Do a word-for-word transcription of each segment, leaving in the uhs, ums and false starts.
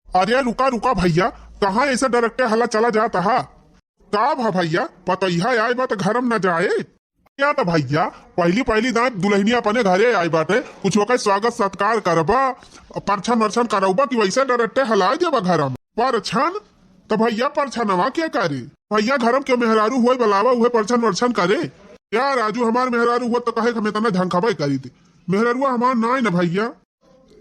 अरे रुका रुका भइया, कहाँ ऐसे डरकटे हला चला जात हा? का भा भइया, पतइहा आए बा त घर म न जाए? क्या त भइया, पहली पहली दाँय दुलहिनिया अपने घरे आए बाटे, कुछ ओकर स्वागत सत्कार करबा, परछन वरछन करउबा कि वैसे डरकटे हलाए देबा घर म? परछन? त भइया परछनवा के करे? भइया घर म के मेहरारू हुए बलावा उहे परछन वरछन करे? या राजू हमार मेहरारू हुआ त कहे हम इतना झंखबे करी थे। मेहरारुआ हमार नाय न भइया।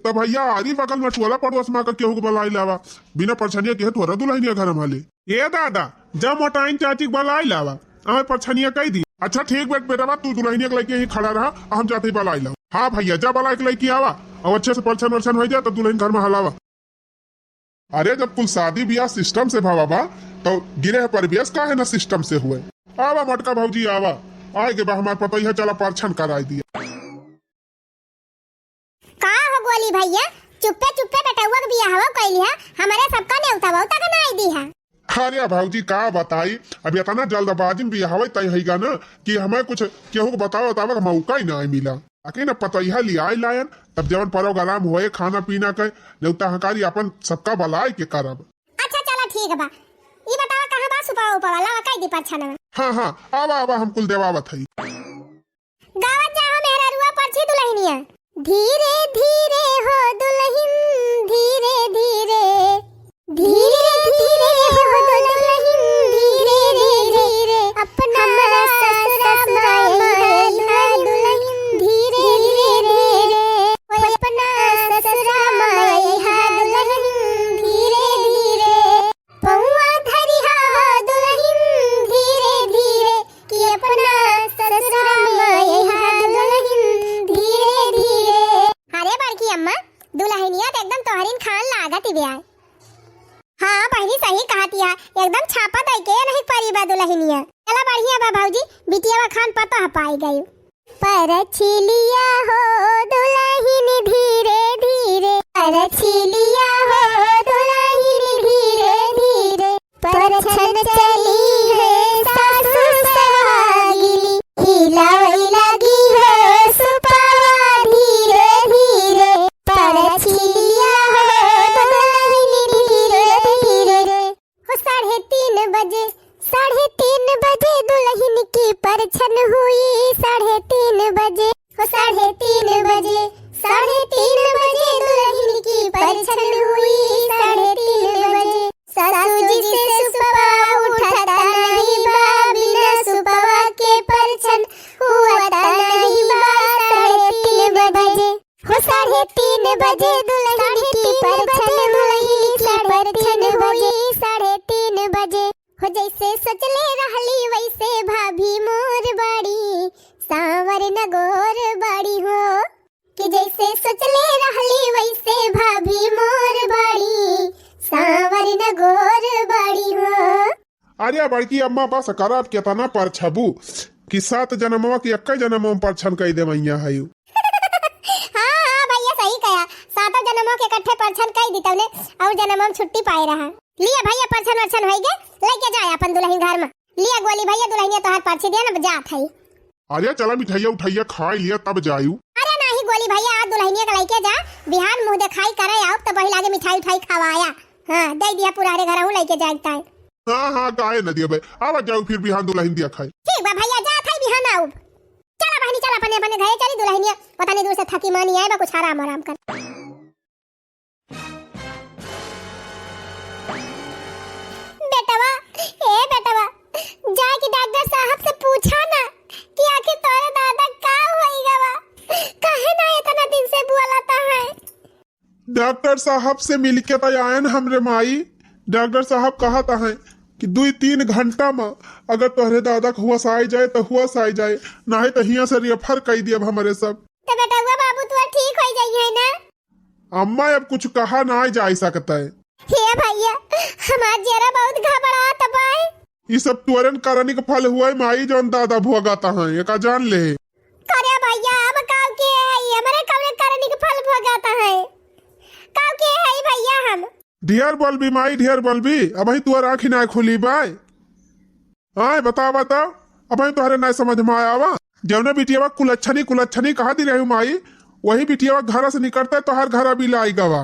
त भइया आरी बगल म टोला पड़ोस म का केहू के बलाई लावा, बिना परछनिया के तोहरा दुलहिनिया घर म ले। ए दादा, जा मोटाइन चाची के बलाई लावा, अहै परछनिया कई दी। अच्छा ठीक बेट, बेटवा तू दुलहिनिया के लइके ही खड़ा रहा, हम जाते ही बलाई लावा। हाँ भइया, जा बलाई के लइके आवा, अउ अच्छे से परछन वरछन होइ जाए त दुलहिन घर म हलावा। अरे जब कुल शादी बियाह system से भवा बा, त गिरह प्रवेश काहे न system से हुए? आवा मोटका भौजी आवा, आए के बा हमार पतइहा, चला परछन कराई दिया। का हो गोली भइया, चुप्पे चुप्पे बेटउआ के बियाहवा कइली हा, हमरे सबका नेउता वउता के नाई दी हा। अरे भौजी का बताई, अब इतना जल्दबाजी म बियाहवा तय होइगा न कि हमें कुछ केहू के बतावे उतावे के मौका ही नाई मिला। आके न पतइहा लियाए लायन, तब जवन program होए खाना पीना के नेउता हकारी अपन सबका बलाए के करब। अच्छा चला ठीक बा, ई बतावा कहाँ बा सुपवा उपवा, लावा कई दी परछनवा। हाँ हाँ, आवा आवा, हम कुल देवावत हई। गावत जाहो मेहरारुआ परछी दुलहिनिया। धीरे धीरे हो दुलहिन, धीरे धीरे। धीरे धीरे हो दुलहिन, धीरे धीरे। अपना ससुरा माई हा दुलहिन, धीरे धीरे। ओ अपना ससुरा माई हा दुलहिन, धीरे धीरे। पौआ धरिहा हो दुलहिन धीरे धीरे, कि अपना ससुरा माई हा दुलहिन धीरे धीरे। अरे बड़की अम्मा, दुलहिनिया त एकदम तोहरिन खान लागत ही बिया। हाँ बहिनी सही कहत हिया, एकदम छापा दइके नहीं परी बा दुलहिनिया। चला बढ़िया बा भौजी, बिटिया बा खान पतोह पाई गई। परछी लिया हो दुलहिन धीरे धीरे, परछी लिया हो दुलहिन धीरे धीरे। परछन चली है सासु सहागिनी, हिलावै लागी है सुपवा धीरे धीरे। परछी लिया हो दुलहिन धीरे धीरे। हो साढ़े तीन बजे, साढ़े तीन बजे दुलहिन की परछन हुई, साढ़े तीन बजे। हो साढ़े तीन बजे, साढ़े तीन बजे दुलहिन की परछन हुई, साढ़े तीन बजे। सासू जी से सुपवा उठता नहीं बा, बिना सुपवा के परछन हुअता नहीं बा, साढ़े तीन बजे। हो साढ़े तीन बजे दुलहिन की परछन हुई, साढ़े तीन बजे, साढ़े तीन बजे। हो जैसे सोचले रहली वैसे भाभी मोर बाड़ी, साँवर न गोर बाड़ी हो। कि जैसे सोचले रहली वैसे भाभी मोर बाड़ी, साँवर न गोर बाड़ी हो। अरे बड़की अम्मा बस करा, अब केतना परछबू कि सात जनमवा के एक्कै जनमवा में परछन कई देवैया है। हाँ, हाँ, भइया सही कहा, सातों जनमवा के इकट्ठे परछन कई दी तउने, अउर जनमवा में छुट्टी पाए रहा। लिया भइया, परछन वरछन होई गे, लइके जाए अपन दुलहिन घर में। लिया गोली भइया, दुलहिनिया तोहार परछी दिया ना, जात है। अरे चला मिठाइया उठाइया खाई लिया तब जायू। अरे नाही गोली भइया, आज दुलहिनिया के लइके जा, बिहान मुँह देखाई करे आउब त वही लागे मिठाई उठाई खवाया। हाँ, दे दिया पुराने घर हूँ लइके जाए ताई। हाँ, हाँ, काहे न दिया बे। आवा जाऊ फिर बिहान दुलहिन दिया खाए। ठीक बा भइया, जात है बिहान आउब। चला बहिनी, चला अपने, अपने घरे चली, दुलहिनिया पता नहीं दूर से थकी मानी आए बा, कुछ आराम, आराम कर। बेटवा, ए बेटवा, जाके डॉक्टर साहब से पूछा ना कि आखिर तोरे दादा का होई गवा, काहे ना इतना दिन से बोलता है? डॉक्टर साहब से मिलके त आयन हमरे माई। डॉक्टर साहब कहत हैं कि दुई तीन घंटा में अगर तोहरे दादा के होश आइ जाए त होश आइ जाए, नाहीं त हियां से रेफर कई दियब हमरे सब। त बेटवा बाबू तोर ठीक होई जाई है ना? अम्मा अब कुछ कहा ना जाए सकता है। हे भइया, हमार जियरा बहुत घबरात बा। ई सब तोरन करनी के फल हुआ है माई, जौन दादा भोगत हैं, एका जान ले। अरे भइया, अब काव के है, हमरे कवने करनी के फल भोगत है? काव के है भइया हम? ढेर बोलबी माई, ढेर बोलबी, अबहीं तोर आँखी ना खुली बाय। आय, बतावा त, अबहीं तोहरे ना समझ में आवा। जौने बिटियावा कुलच्छनी, कुलच्छनी कहा दी रही माई, वही बिटियावा घर से निकलते तोहर घर अभी लाई गवा।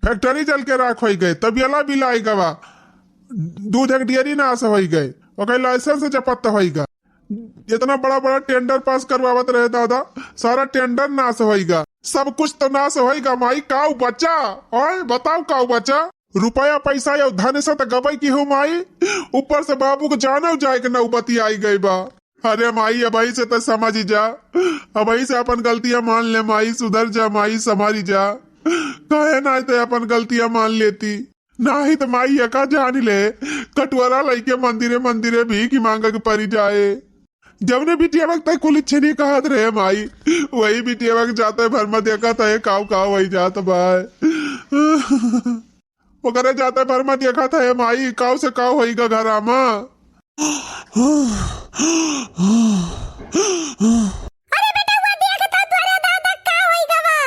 फैक्ट्री जल के राख होई गए, तबेला बिलाई गवा, दूध एक डेयरी नाश होई गए, ओकर लाइसेंस जपत होई गा। इतना बड़ा बड़ा टेंडर पास करवावत रहे दादा, सारा टेंडर नाश होई गा, सब कुछ तो नाश होई गा माई। काऊ बचा? ओए बताओ काऊ बचा? रुपया पैसा या धन से तो गबई की हो माई, ऊपर से बाबू के जानव जाए के नौबती आई गई बा। अरे माई, अबही से तो समझ जा, अबही से अपन गलतियां मान ले माई, सुधर जा माई, संभारी जा। काहे ना ते अपन गलतियां मान लेती, नाही तो माई एका जान ले, कटोरा लइके मंदिरे मंदिरे भीख मांगे के परी जाए। जवने बिटिया वक्त तक कुल इच्छे नहीं कहत रहे माई, वही बिटिया वक्त जाते भर में देखत है काव काव वही जात बाय। ओकरे जाते भर में देखत है माई, काव से काव होई गा घरा में। अरे बेटा, वो देख तो तोरे दादा का होई गवा।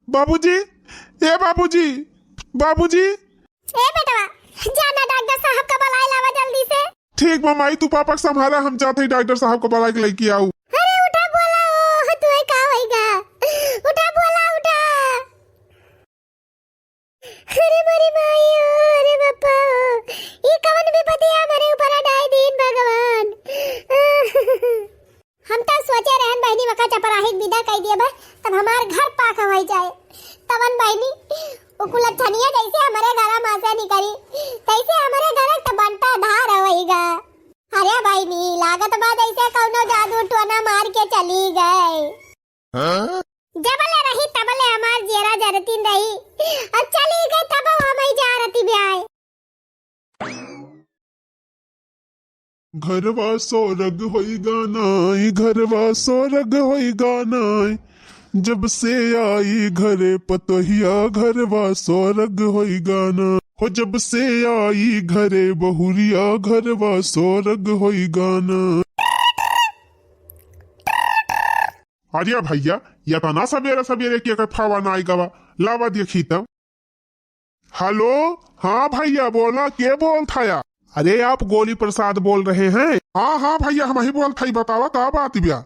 बाबूजी, ए बाबूजी, बाबूजी। ए बेटवा, जा ना डॉक्टर साहब का बुलाए लावा जल्दी से। ठीक बा माई, तू पापा के संभाला, हम जात हई डॉक्टर साहब को बुला के लेके आऊ। अरे उठा बोला, ओ, तू का होई गा? उठा बोला, उठा। अरे मोरी माई ओ, अरे बापा ओ, ई कवन विपत्ति हमरे ऊपर डाल दीन भगवान। हम तो सोचे रहन बहिनी, वका चपराही के विदा कई दिए बा, तब हमार घर पाक होई जाए। तवन बहिनी, उ कुलच्छनिया जैसे हमरे घरा में से निकली, तैसे हमरे घर त बंटा धार होई गा। अरे बहिनी, लागत बा जैसे कौनो जादू टोना मार के चली गए। हाँ? जबले रही तबले हमार जियरा जरतीन रही, और चली गई तब हम ही जा रती ब्याय। घरवा स्वर्ग होई गाना, घरवा स्वर्ग होई गाना, जब से आई घरे पतोहिया घरवा स्वर्ग होई गाना, हो जब से आई घरे बहुरिया घरवा स्वर्ग होई गाना। अरे भैया, इतना सबेरे सबेरे के के फोन आई गवा, लावा देखी त। हेलो, हाँ भैया बोला, के बोलत हया? अरे आप गोली प्रसाद बोल रहे हैं? हाँ हाँ भैया, हम ही बोलत हई, बतावा का बात बा?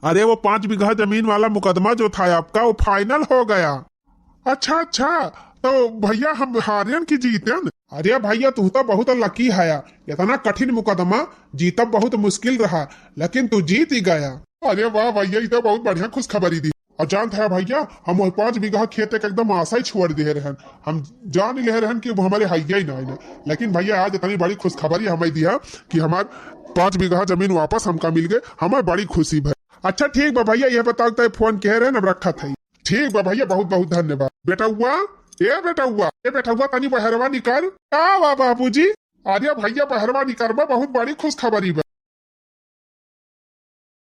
अरे वो पाँच बीघा जमीन वाला मुकदमा जो था आपका, वो फाइनल हो गया। अच्छा अच्छा, तो भैया हम हारेन कि जीतेन? अरे भैया तू तो बहुत लकी हया, इतना कठिन मुकदमा जीतब बहुत मुश्किल रहा, लेकिन तू जीत ही गया। अरे वाह भैया, ई तो बहुत बढ़िया खुशखबरी दी। और जानत है भैया, हम वही पाँच बीघा खेत के एकदम आशा ही छोड़ दिए रहन, हम जान ले रहन कि वो हमरे हइये ही ना, लेकिन भैया आज इतनी बड़ी खुशखबरी हमें दिया कि हमार पाँच बीघा जमीन वापस हमका मिल गए, हमें बड़ी खुशी भई। अच्छा ठीक बा भैया, ये बताओ तो फोन कह रहे ना, रखा था। ठीक बा भैया, बहुत बहुत धन्यवाद। बेटउआ, ए बेटउआ, ए बेटउआ, तनी बहरवा निकाल। का बा बाबूजी? अरे भैया, बहरवा निकलबा, बहुत बड़ी खुशखबरी बा।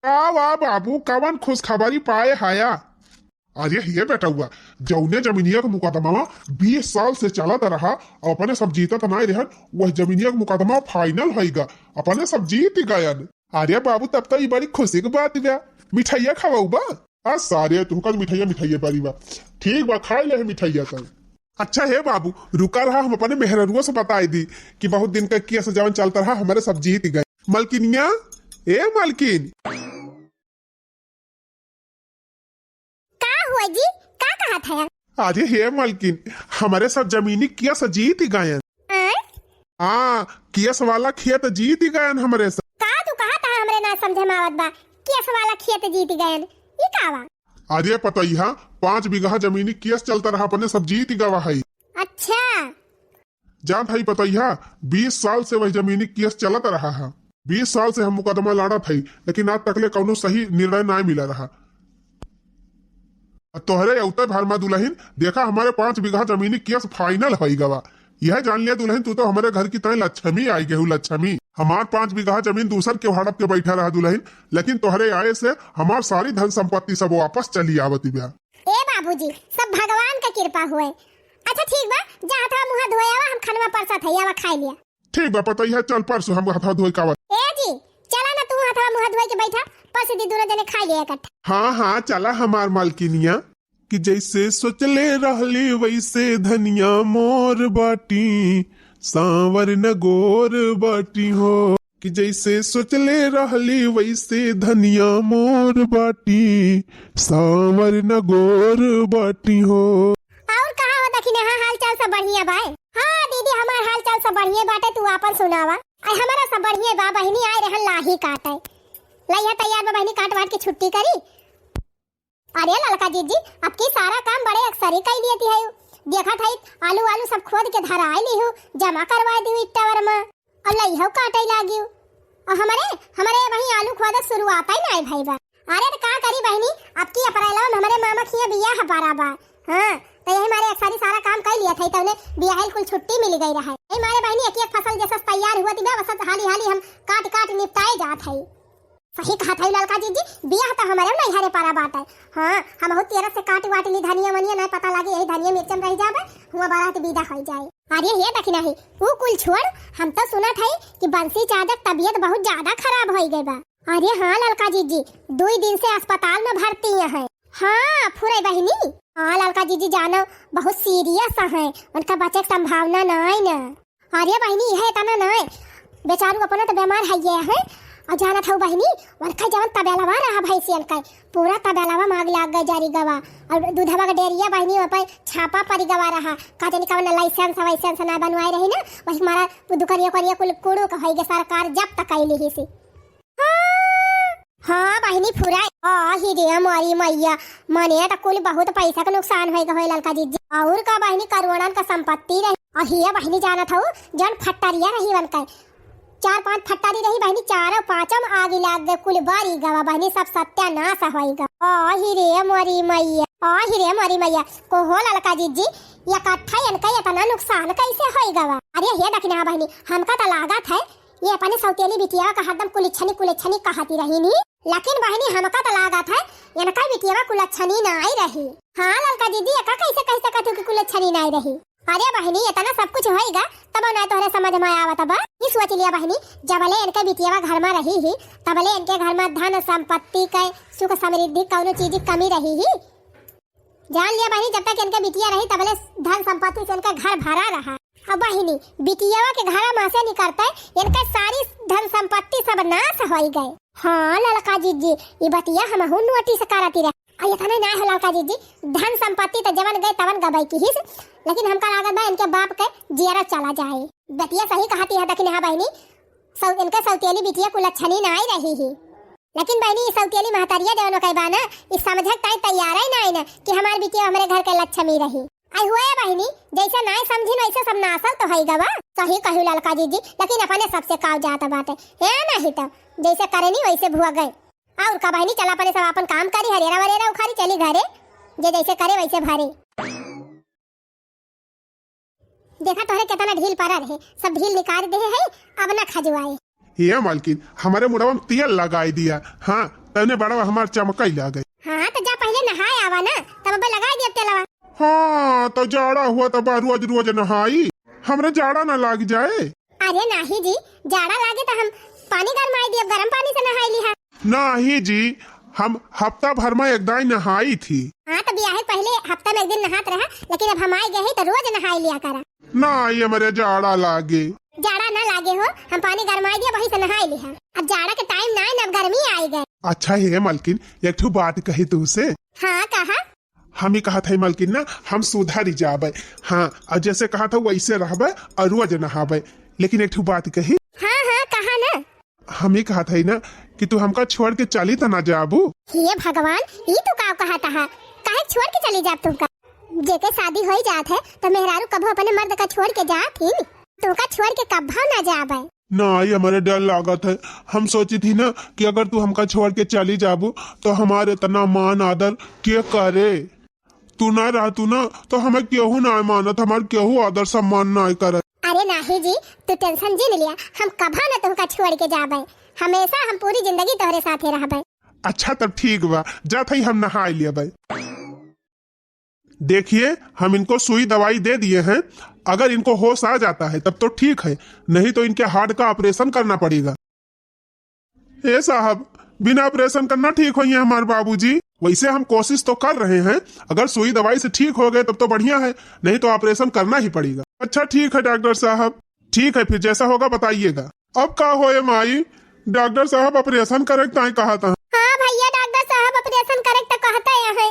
का बा बाबू, कवन खुशखबरी पाए हया? अरे हे बेटउआ, जौने जमीनिया के मुकदमा बीस साल से चलत रहा और अपने सब जीतत नाय रहन, वह जमीनिया के मुकदमा फाइनल होइगा, अपने सब जीत गयन। अरे बाबू, तब तो ई बड़ी खुशी की बात बा। मिठाइया खवाऊ बा? आ सारे, तुहका मिठाइया, मिठाइया बारी बा। ठीक बा, खाई ले मिठाइया तब। अच्छा हे बाबू, रुका रहा, हम अपने मेहररुआ से बताई दी कि बहुत दिन का केस जवन चलत रहा, हमरे सब जीत गए। मलकिनिया, ए मलकिन। का हुआ जी? का कहत है? अरे हे मलकिन, हमरे सब जमीनी केस जीत गयन। आय? हाँ, केस वाला खेत जीत गयन हमरे सब। का तू कहत है, हमरे ना समझे में आवत बा। केस वाला खेत जीत गयन, ई का बा? अरे पतोहिया, पाँच बीघा जमीनी केस चलत रहा, अपने सब जीत गवा है। अच्छा। जानत हई पतोहिया, बीस साल से वही जमीनी केस चलत रहा है। बीस साल से हम मुकदमा लड़त हई, लेकिन आज तकले कौनो सही निर्णय नाय मिला रहा। आ तोहरे अउते भर मा दुलहिन, देखा हमरे पाँच बीघा जमीनी केस फाइनल होई गवा। यह जान लिया दुलहिन, तू तो हमरे घर की तय लक्ष्मी आई गहू, लक्ष्मी। हमार पाँच बीघा जमीन दूसर के हड़प के बैठा रहा दुलहिन, लेकिन तोहरे आए से हमार सारी धन संपत्ति सब वापस चली आवत बा। ए बाबूजी, सब भगवान का कृपा हुए। अच्छा ठीक बा, जा हथवा मुँह धोए आवा, हम खनवा परसत हई, आवा खाई लिया। ठीक बा पतोहिया, चल परसु हम हथवा धोए के आवत। ए जी, चला ना तू हथवा मुँह धोए के बैठा, परसु दी दोनों जने खाई लिया इकट्ठा। हाँ हाँ, चला हमार मलकिनिया। कि जैसे सोचले रहली वैसे धनिया मोर बाटी, सांवर न गोर बाटी हो। कि जैसे सोचले रहली वैसे धनिया मोर बाटी, सांवर न गोर बाटी हो। और का नेहा, हाल चाल सब बढ़िया बाय? हाँ दीदी, हमार हाल चाल सब बढ़िया बाटे, तू आपन सुनावा। अरे हमारा सब बढ़िया बा बहिनी, आए रहन लाही काटे। लइहा तैयार बा बहिनी, काट वाट के छुट्टी करी। अरे ललका जीजी, अब की सारा काम बड़े अक्सरी कई लियत हई। देखत हई आलू वालू सब खोद के धराई लिहू, जमा करवाई दिहू इट्टावर में। और लइहू काटे लागियो। और हमरे, हमरे वहीं आलू खोदत शुरुआत ही नाई भई बा। अरे त का करी बहिनी, अब की अप्रैलवा में हमरे मामा खिया बियाह परा बा। हाँ, त यही मारे अक्सरी सारा काम कई लियत हई, तउने बियाहल कुल छुट्टी मिल गई रहे। यही मारे बहिनी एक एक फसल जैसा तैयार हुआ थी बा, बस हाली हाली हम काट काट निपटाए जात हई। सही कहत हई ललका जीजी, बियाह त हमरे नैहरे परा बाटे। हाँ, हमहू तेरह से काट वाट ली धनिया वनिया, नहीं पता लागे यही धनिया मिर्चन रह जाबे, हुआ बारात विदा हो जाए। अरे हे दखिना ही, ऊ कुल छोड़, हम तो सुनत हई कि बंसी चाचा के तबीयत बहुत ज्यादा खराब हो गई बा। अरे हाँ ललका जीजी, दुई दिन से अस्पताल में भर्ती है। हाँ फुरई बहिनी, हाँ ललका जीजी जानो, बहुत सीरियस है, उनका बचे के संभावना नाई न। अरे बहिनी, इहे इतना नाय, बेचारू अपना त बेमार हइये है। और जानत हऊ बहिनी, उनका जवन तबेलवा रहा भैंसियन का, पूरा तबेलवा में आग लाग गए जरी गवा। और दूधवा के डेरिया बहिनी, वहाँ पे छापा पड़ी गवा रहा, का जानी कवन लाइसेंस वाइसेंस ना बनवाए रही ना, वही मारा वो दुकरिया कोरिया कुल कुड़ू के होई गे, सरकार जब्त कई लिहिस। हाँ बहिनी फुराए। आ ही रे मोरी मैया, मने त कुल बहुत पैसा के नुकसान होई गए ललका जीजी। और का बहिनी, करोड़न का संपत्ति रही। और हिया बहिनी जानत हऊ, जौन फट्टरिया रही उनका, चार पांच फट्टरी रही बहिनी, चारों पांचों में आगी लाग गए, कुल बारी गवा बहिनी, सब सत्यानाश होई गवा। आ ही रे मोरी मैया, आ ही रे मोरी मैया, कहो ललका जीजी, इकट्ठा इनका इतना नुकसान कैसे होई गवा? अरे हे दखिना बहिनी, हमका त लागत है ये अपने सौतेली बिटियावा का हरदम कुलच्छनी कुलच्छनी कहती रही नी। लेकिन बहिनी हमका त लागत है इनका बिटियावा कुलच्छनी नाई रही। हाँ ललका दीदी, एका कैसे कह सकत हो कि कुलच्छनी नाई रही? अरे बहिनी, इतना सब कुछ होइगा तब ना तोहरे समझ में आवत बा। ई सोच लिया बहिनी, जबले इनके बिटियावा घर में रही ही तबले इनके घर में धन संपत्ति के सुख समृद्धि कौनो चीज की कमी रही ही। जान लिया बहिनी, जब तक इनके बिटिया रही तबले धन संपत्ति से इनका घर भरा रहा। अब बहिनी, बिटियावा के घर में से निकलते इनका सारी धन संपत्ति सब नाश होई गए। हाँ ललका जीजी, ई बतिया हमहू नोटिस करती रहे। आ इतने ना हो ललका जीजी, धन संपत्ति त जवन गए तवन गबई किहिस, लेकिन हमका लागत बा इनके बाप के जियरा चला जाए। बतिया सही कहती है दखिना बहिनी, सौ, इनके सौतेली बिटिया कुलच्छनी नाई रही ही। लेकिन बहिनी, ई सौतेली महतरिया जौन ओकई बा ना, ई समझे ताई तैयार ही नाई ना कि हमार बिटिया हमरे घर के लक्ष्मी रही। आई हुए बहिनी, जैसे नाई समझिन वैसे सब नासल तो हई गवा। सही कहू ललका जीजी, लेकिन अपने सबसे काव जात बाटे। ए नहीं तो जैसे करेनी वैसे भुआ गए। और का बहिनी, चला अपने सब अपन काम करी, हरेरा वरेरा उखारी, चली घरे, जे जैसे करे वैसे भरे। देखा तोहरे केतना ढील पड़ा रहे, सब ढील निकाल देहे है, अब ना खजुआए। हे मालकिन, हमरे मुड़वा में तेल लगाई दिया। हाँ, तने बड़वा हमार चमकई लागे। हाँ, तो जा पहले नहाए आवा ना, तब अब लगाई दिया तेलवा। हाँ, तो जाड़ा हुआ तब रोज रोज नहाई, हमरे जाड़ा ना लाग जाए। अरे नाही जी, जाड़ा लागे तो हम पानी गरमाई दिया, गरम पानी से नहाई लिहा। नाही जी, हम हफ्ता भर में एक दाई नहाई थी। हाँ, तो बियाहे पहले हफ्ता में एक दिन नहात रहा, लेकिन अब हम आए गए ही तो रोज नहाई लिया करा। नाही, हमरे जाड़ा लागे। जाड़ा ना लागे हो, हम पानी गरमाई दिया, वही से नहाई लिहा। अब जाड़ा के टाइम ना है ना, अब गर्मी आई गए। अच्छा हे मलकिन, एक ठो बात कही तुमसे। हाँ, कहा। हम ही कहत है मलकिन ना, हम सुधर जाबे। हाँ, और जैसे कहत है वैसे रहबे और रोज नहाबे। लेकिन एक ठो बात कही। हाँ, हाँ, कहा ना। हम ही कहत है ना कि तू हमका छोड़ के चली त ना जाबू। हे भगवान, ई तू का कहत है? काहे छोड़ के चली जाब तुमका? जेके शादी होई जात है, तो मेहरारू कभो अपने मर्द का छोड़ के जात ही? तुमका छोड़ के कभो ना जाबे। नाही, हमरे डर लागत है। हम सोची थी ना कि अगर तू हमका छोड़ के चली जाबू, तो हमार इतना मान आदर के करे? तू ना रहतू ना, तो हमें केहू ना मानत, हमार केहू आदर सम्मान ना करत। अरे नाही जी, तू tension जिन लिया, हम कभो ना तुमका छोड़ के जाबे। हमेशा हम पूरी जिंदगी तोहरे साथे रहबे। अच्छा, तब ठीक बा, जात हई हम नहाई लेबे। देखिए, हम इनको सुई दवाई दे दिए हैं, अगर इनको होश आ जाता है तब तो ठीक है, नहीं तो इनके heart का operation करना पड़ेगा। हे साहब, बिना operation करना ठीक होइए हमारे बाबूजी। वैसे हम कोशिश तो कर रहे हैं, अगर सुई दवाई से ठीक हो गए तब तो बढ़िया है, नहीं तो operation करना ही पड़ेगा। अच्छा ठीक है डॉक्टर साहब, ठीक है फिर जैसा होगा बताइएगा। अब का होए माई, डॉक्टर साहब operation करे ताई कहा था। हाँ भैया, डॉक्टर साहब operation करे तो कहते हैं।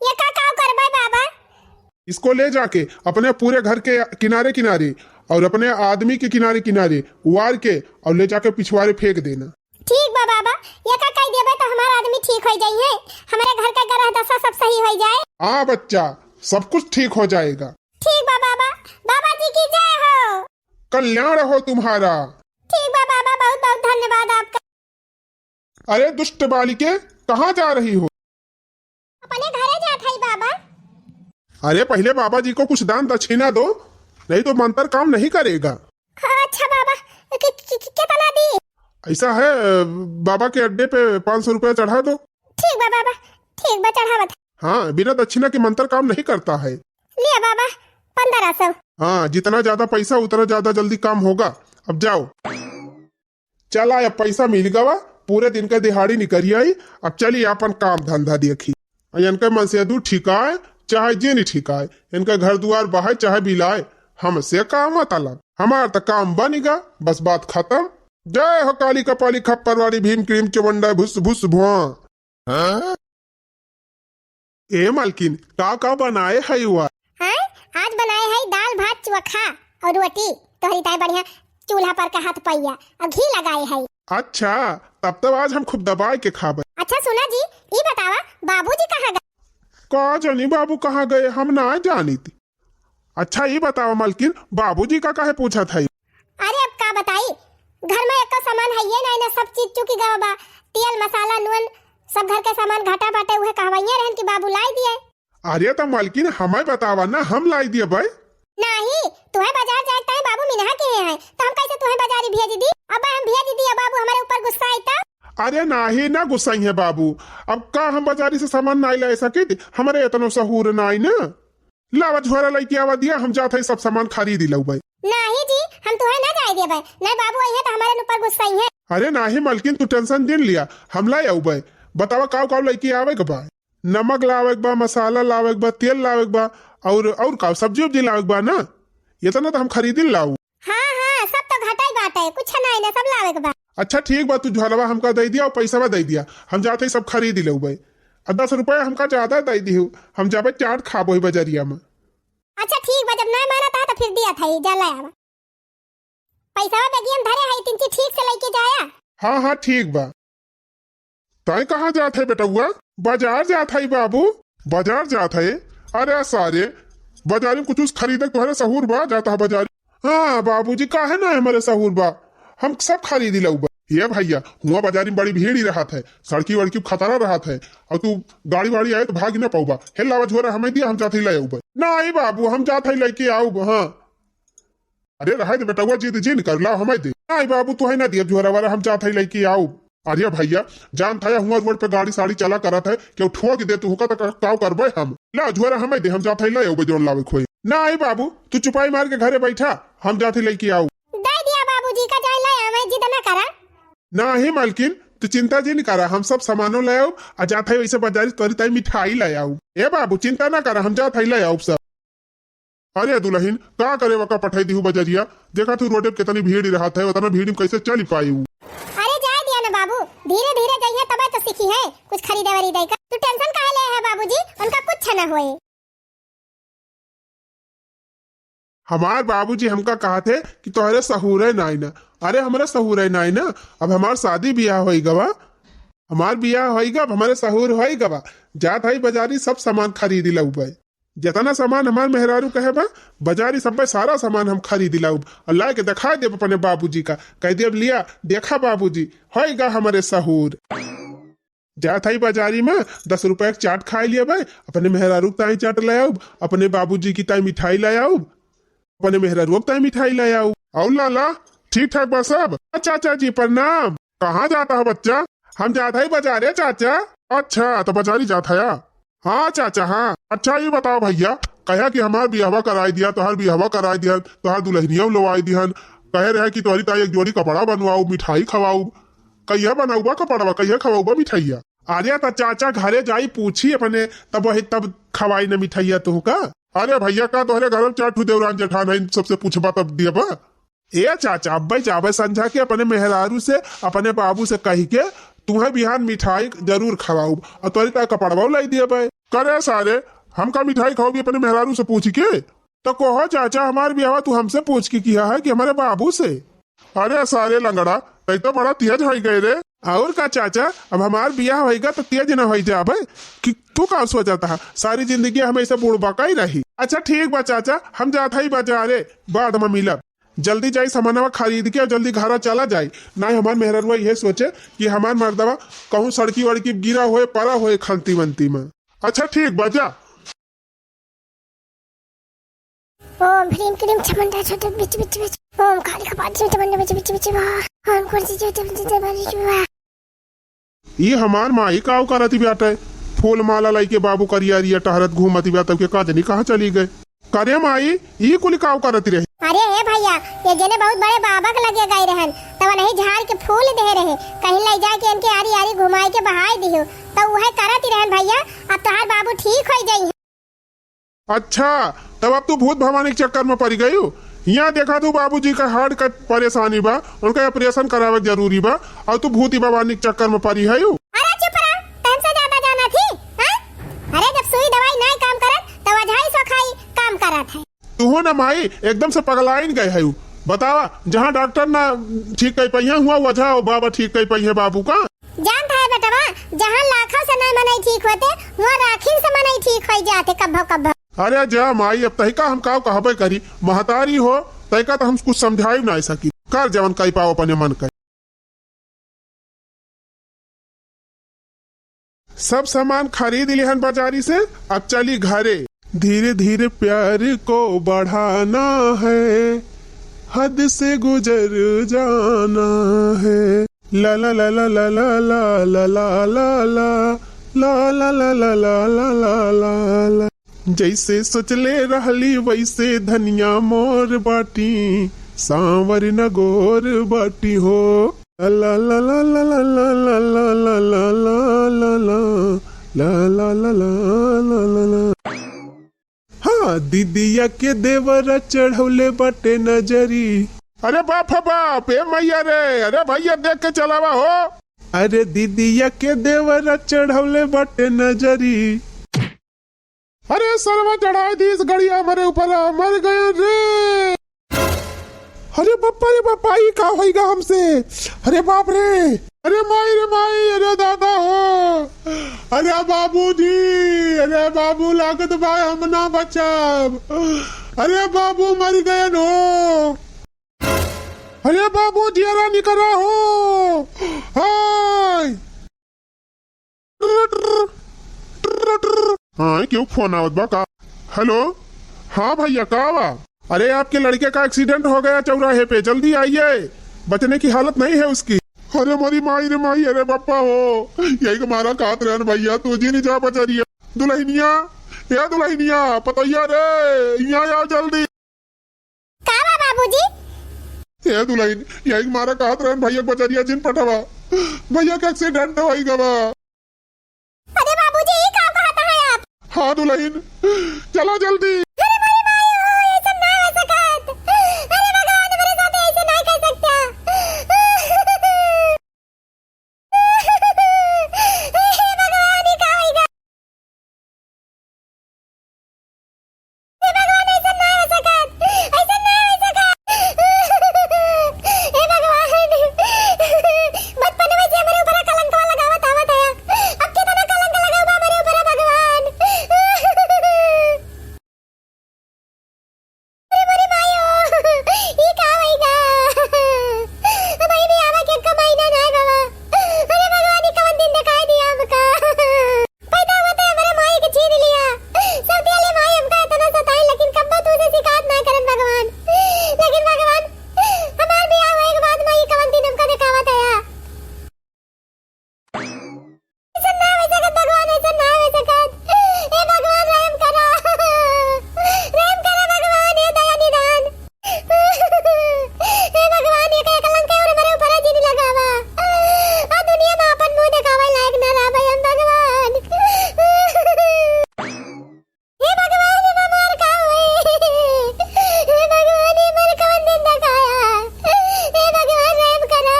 ये का काव करबे बाबा? इसको ले जाके अपने पूरे घर के किनारे किनारे और अपने आदमी के किनारे किनारे उवार के और ले जाके पिछवारे फेंक देना। ठीक बा बाबा, ये का कह देबे तो हमार आदमी ठीक हो जाइए, हमारे घर का ग्रह दशा सब सही हो जाए। हाँ बच्चा, सब कुछ ठीक हो जाएगा। ठीक बा बाबा, बाबा जी की जय हो। कल्याण हो तुम्हारा। ठीक बा बाबा, बहुत बहुत धन्यवाद आपका। अरे दुष्ट बालिके, कहाँ जा रही हो? अपने घरे जात हई बाबा। अरे पहले बाबा जी को कुछ दान दक्षिणा दो, नहीं तो मंत्र काम नहीं करेगा। हाँ, अच्छा बाबा, कि, कि, कि, कितना दी? ऐसा है, बाबा के अड्डे पे पाँच सौ रुपया चढ़ा दो। ठीक बा बाबा, ठीक बा, चढ़ावत। हाँ, बिना दक्षिणा के मंत्र काम नहीं करता है। लिया बाबा, पन्द्रह सौ। हाँ, जितना ज्यादा पैसा उतना ज्यादा जल्दी काम होगा। अब जाओ। चला, अब पैसा मिल गवा, पूरे दिन का दिहाड़ी निकल आई। अब चली अपन काम धंधा देखी। इनका मनसेदू ठिकाए चाहे जे नहीं ठिकाए, इनका घर दुआर बहाए चाहे बिलाए, हमसे का मतलब? हमार त काम बन गा, बस बात खत्म। जय हो काली कपाली खप्पर वाली भीम क्रीम चवंडा भुस भुस भुआ। हाँ? ए मालकिन, का का बनाए है हुआ? हैं? आज बनाए है दाल भात चोखा और रोटी, तोहरी ताई बढ़िया चूल्हा पर का हाथ पैया और घी लगाए है। अच्छा, तब तो आज हम खूब दबाए के खाबे। अच्छा सुना जी, ई बतावा, बाबूजी कहाँ गए? का जानी बाबू कहाँ गए, हम ना जानित। अच्छा ई बतावा मालकिन, बाबूजी का काहे पूछत है? अरे अब का बताई, घर में एको सामान है ये नहीं ना, सब चीज चुकी गवा बा, तेल मसाला नून सब घर के सामान घाटा बाटे, उहे कहवाइया रहन कि बाबू लाई दिए। अरे त मालकिन हमें बतावा ना, हम लाई दिए भाई। नहीं, तुहे बाजार जाए ताई बाबू मिनहा के हैं, तो हम कैसे तुहे बाजारी भेज दी? अब हम भेज दी, अब बाबू हमारे ऊपर गुस्सा आई तो? अरे नाही ना गुस्साई है बाबू, अब का हम बाजारी से सामान नाई लाई सकित, हमारे इतनो सहूर नाई ना। लावा झोरा लइके आवा दिया, हम जात है सब सामान खरीद लउबे। नाही जी, हम तुहे ना जाए देबे, नहीं बाबू आई है तो हमारे ऊपर गुस्साई है। अरे नाही मालकिन, तू tension जिन लिया, हम लाई आउबे। बतावा काव काव लइके आवे के बा? नमक लावे के बा, मसाला लावे के बा, तेल लावे के बा, और, और का सब्जी उब्जी लावे के बा ना? इतना तो हम खरीदी लाऊ। हाँ, हाँ, सब तो घटाई बाटे, कुछ नहीं ना, सब लावे के बा। अच्छा ठीक बा, तू झोलवा हमका दे दिया और पैसा दे दिया, हम जात हई सब खरीद लेउबे। आ दस रुपया हमका ज्यादा दे दिहू, हम जाबे चाट खाबो ही बजरिया में। अच्छा ठीक बा, जब नहीं मानत है तो फिर दिया था, जा ले आवा। पैसा बेगियम धरे है, तीन चीज ठीक से लेके जाया। हाँ, हाँ, ठीक बा। ताई कहाँ जात है बेटउआ? बाजार जात है बाबू। बाजार जात है? अरे सारे, बाजारी में कुछ खरीदे तोहरे सहूर बा, जात है बाजार। हाँ बाबूजी, काहे ना हमारे सहूर बा, हम सब खरीदी लउबे। ये भैया, हुआ बाजारी में बड़ी भीड़ ही रहत है, सड़की वड़की खतरा रहत है, और तू गाड़ी वाड़ी आए तो भाग ना पाउबा। हे लावा झोरा हमें दिया, हम जात ही ले आउबे। नहीं बाबू, हम जात ही लेके आउब। हाँ, अरे रहे दे बेटउआ, जिद जिन कर, लाओ हमें दे। नहीं बाबू, तू है ना दिया झोरा वाला, हम जात है लेके आउब। अरे भैया, जान था हुआ रोड पे गाड़ी साड़ी चला करत है, केहू ठोक दे तू का तो का-, काव करबे हम। लाओ झोरा हमें दे, हम जात है ले आउबे जौन लावे खोए। नहीं बाबू, तू चुपाई मार के घरे बैठा, हम जात है लेके आउब। दे दिया बाबूजी का, जाए ले आवे, जिद ना करा। नहीं मालकिन, तू चिंता जिन करा, हम सब सामानो ले आउब, आ जात है वैसे बाजारी तोरी ताई मिठाई ले आउब। ए बाबू, चिंता ना करा, हम जात है ले आउब सब। अरे दुलहिन, का करे वका पठाई दिहू बजरिया? देखा तू रोडे पे कितनी भीड़ रहत है, उतना भीड़ में कैसे चली पाई ऊ? अरे जाए दिया ना बाबू, धीरे धीरे जइहे तबे तो सीखी है कुछ खरीदे वरीदे का। तू tension काहे ले है बाबूजी, उनका कुछ ना होए। हमार बाबूजी हमका कहत है कि तोहरे सहूरे नाई ना। अरे हमरे सहूरे नाई ना, अब हमार शादी बियाह होई गवा, हमार बियाह होई गवा, अब हमरे सहूर होई गवा, जात हई बजारी सब सामान खरीदी लउबे। जितना सामान हमार मेहरारू कहे बा, बजारी सब पे सारा सामान हम खरीद लाउब और लाए के दिखा देब अपने बाबूजी का, कह देब, "लिया, देखा बाबूजी, होइगा हमरे सहूर।" जात हई बजारी में दस रुपया के चाट खाए लिया बे, अपने मेहरारू के ताई चाट ले आउब, अपने बाबूजी की ताई मिठाई ले आउब, अपने मेहरारू के ताई मिठाई ले आउब। और लाला, ठीक ठाक बा सब? चाचा जी प्रणाम। कहाँ जाता है बच्चा? हम जात हई बजारे चाचा। अच्छा, तो बजारी जात है? हाँ चाचा, हाँ। अच्छा, ये बताओ भैया, कहे कि हमार बियाहवा कराई दिया, तोहार बियाहवा कराई दिया, तोहार दुल्हनिया लोवाई दिहन, कहे रहे कि तोहरी ताई एक जोड़ी कपड़ा बनवाउब, मिठाई खवाउब, कहिया बनउबा कपड़वा, कहिया खवाउबा मिठाइया? अरे त चाचा घरे जाई पूछी अपने, तब वही तब खवाई न मिठाइया तुहका। अरे भैया, का तोहरे घर में चार ठू देवरान जेठान है, सबसे पूछबा तब दियबा? ए चाचा, अब्बे जाबे संझा के अपने मेहरारू से, अपने बाबू से कहि के, तुहे बिहान मिठाई जरूर खवाउब, और तोरी ताई कपड़वा लाई दियबे। करे सारे, हमका मिठाई खवाउबी अपने मेहरारू से पूछ के? तो कहो चाचा, हमार बियाहवा तू हमसे पूछ के किया है कि हमारे बाबू से? अरे सारे लंगड़ा, तै तो बड़ा तेज होइ गए रे। और का चाचा, अब हमार बियाह होइगा तो तेज न होइ जाबे कि तू का सोचता है? सारी जिंदगी हम ऐसे बुड़बका ही रही। अच्छा ठीक बा चाचा, हम जात हई बजारे, बाद में मिलब। जल्दी जाई सामानवा खरीद के और जल्दी घरा चला जाई, नाहीं हमार मेहररुआ इहे सोचे कि हमार मर्दवा कहूँ सड़की वड़की गिरा होए, परा होए खंती वंती में। अच्छा ठीक बा, जा। ओम ह्रीं क्लीं छमंडा छोटे बिच बिच बिच। ओम काली कपाट छोटे मंडा बिच बिच बिच बा। ओम कुर्सी छोटे बिच बिच बा। ई हमार माई काव करत बाटे? फूल माला लइके बाबू करिया रिया टहरत घूमत बा, तब के का जनी कहाँ चली गए? करे माई, ई कुल काव करत रहे? अरे हे भैया, ये जने बहुत बड़े बाबा के लगे गए रहन, तब नहीं झाड़ के फूल दे रहे, कहीं ले जाके इनके आरी आरी घुमाए के बहाए दियो, तो उहे करत रहन भैया। अब तोहार बाबू ठीक हो जाई। अच्छा, तब अब तू भूत भवानी के चक्कर में पड़ गई हो। यहाँ देखा तू बाबूजी का heart का परेशानी बा, उनका operation करावे के जरूरी बा, और तू भूती भवानी के चक्कर में पड़ी है। अरे चुप रहा, तुमसे ज्यादा जाना थी, हाँ? अरे जब सुई दवाई नहीं काम करत, तो वजह सो खाई काम करत है। तू हो ना माई, एकदम से पगलाइन गए है। बतावा, जहाँ डॉक्टर ना ठीक कर पाइए, हुआ वजह बाबा ठीक कर पाइए बाबू का। जानत है बेटवा, जहाँ लाखों से नहीं मनई ठीक होते, वहाँ राखिन से मनई ठीक होई जाते कब्बो कब्बो। अरे जा माई, अब तहिका हम काव कहबे करी, महतारी हो, तहिका तो हम कुछ समझाई नहीं सकी। कर जवन कई पाओ अपने मन के। सब सामान खरीद लिहन बाजारी से, अब चली घरे। धीरे धीरे प्यार को बढ़ाना है, हद से गुजर जाना है। ला ला ला ला। जैसे सोचले रहली वैसे धनिया मोर बाटी, सांवर न गोर बाटी हो। ला ला ला। हाँ, दीदिया के देवरा चढ़ौले बाटे नजरी। अरे बाप हो बाप, ए मैया रे, अरे भैया देख के चलावा हो। अरे दीदिया के देवरा चढ़ौले बाटे नजरी। अरे सरवा चढ़ाई दीस गड़िया हमरे ऊपर, मर गए रे। अरे बप्पा रे बप्पा, ई का होइगा हमसे? अरे बाप रे, अरे माई रे माई, अरे दादा हो, अरे बाबूजी, अरे बाबू लागत बा हम ना बचब, अरे बाबू मर गए हो, अरे बाबू जियरा निकरा हो, हाय। हाँ, क्यों फोन आवत बा का? हेलो, हाँ भैया, का बा? अरे, आपके लड़के का एक्सीडेंट हो गया चौराहे पे, जल्दी आइए, बचने की हालत नहीं है उसकी। अरे मोरी माई रे माई, अरे बप्पा हो, यही के मारा कहत रहन भैया, तू जी नहीं जा बचरिया। दुल्हनिया, ए दुल्हनिया, पतोहिया रे, यहाँ आओ जल्दी। का बा बाबूजी? ए दुल्हन, यही मारा कहत रहन भैया के बचरिया जिन पठवा। भैया के एक्सीडेंट होई गवा। अरे बाबूजी, ई का कहत है आप? हाँ दुल्हन, चला जल्दी। अरे मोरी माई हो, ऐसा ना हो सकत। अरे भगवान, मेरे साथ ऐसे नहीं कर सकता। हे भगवान, ई का होइगा? हे भगवान, ऐसा ना हो सकत, ऐसा ना हो सकत। हे भगवान, बचपन में से हमरे ऊपर कलंकवा लगावत आवत है, अब कितना कलंक लगा बा हमरे ऊपर भगवान। अरे मोरी माई हो, ई का होइगा? अब ई भी आवा के कमाई ना नाय बाबा। अरे भगवान, ई कवन दिन दिखाई दिया हमका? पैदा होते हमरे माई के छीन लिया। सब दिया ले माई हमका इतना सताई, लेकिन कब्बो तुझसे शिकायत ना करन भगवान। लेकिन भगवान, हमार बियाह होए के बाद माई कवन दिन हमका दिखावत आया? ऐसा ना हो सकत भगवान, ऐसा ना हो सकत। ए भगवान, रहम करा, रहम करा भगवान, ए दया निधान। ए भगवान, ये कलंक और हमारे ऊपर जिन लगावा। आ दुनिया में अपन मुंह दिखावे लायक ना रह भाई हम भगवान। हे भगवान, एमा मार का होई? हे भगवान, ये मार कवन दिन दिखाया? हे भगवान, रहम करा।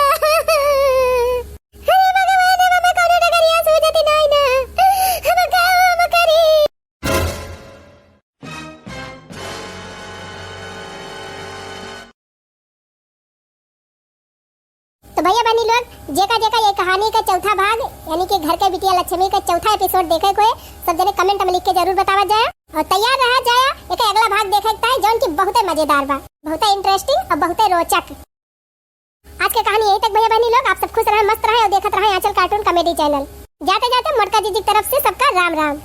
हे भगवान, एमा कौनो डगरिया सूझत नाई ना। हम का, हम करी? तो भैया बहनी लोग, जेका जेका ये कहानी का चौथा भाग, यानी कि घर के बिटिया लक्ष्मी का चौथा एपिसोड देखे को है, सब जने कमेंट में लिख के जरूर बतावा जाए और तैयार रहा जाए एक अगला भाग देखे के ताई, जौन की बहुते मजेदार बा, बहुते इंटरेस्टिंग और बहुते रोचक। आज के कहानी यही तक भैया बहनी लोग, आप सब खुश रहें, मस्त रहें और देखत रहें आंचल कार्टून कॉमेडी चैनल। जाते जाते मोटका जीजी की तरफ से सबका राम राम।